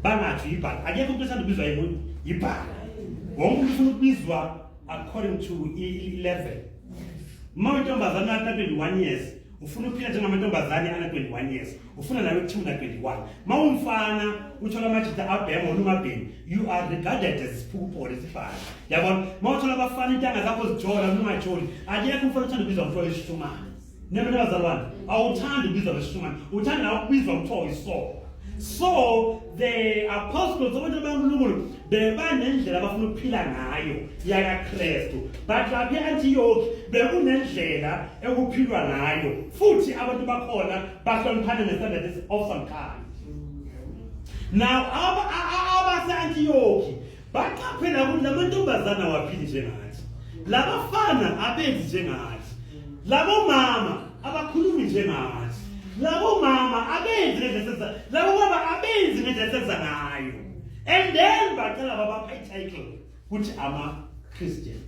Bangathi yibhala. Akekho umuntu othanda ukubizwa yimuntu yibhala. Wonke umuntu ufuna ukubizwa according to i-level. Uma uyintombazane ana-21 years, ufuna ukuphila njengamantombazane ana-21 years, ufuna nawe kuthiwa una-21. Uma umfana uthola amajita abhema wona ungabhemi, you are regarded as isiphukupho isibhala. Yabona, uma uthola abafana intanga zakho zijola wena ungajoli, akekho umfana othanda ukubizwa ngokuthiwa isishumane. Niyabona bazalwane, awuthandi ukubizwa ngesishumane, uthanda nawe ukubizwa kuthiwa uyisoka. So the apostles, abantu baNkulunkulu bebanendlela abafuna ukuphila ngayo yakaKristu, but lapha e-Antioch bekunendlela ekuphilwa ngayo futhi abantu bakhona bahloniphana ne-standards of some kind. Now abase-Antioch baqaphela ukuthi lamantombazana awaphili njengathi, labafana abenzi njengathi, labo mama abakhulumi njengathi, labo mama abenzi ngendlela, labo baba abenzi ngendlela esenza ngayo. And then baqala babapha i-title ukuthi ama-Christian.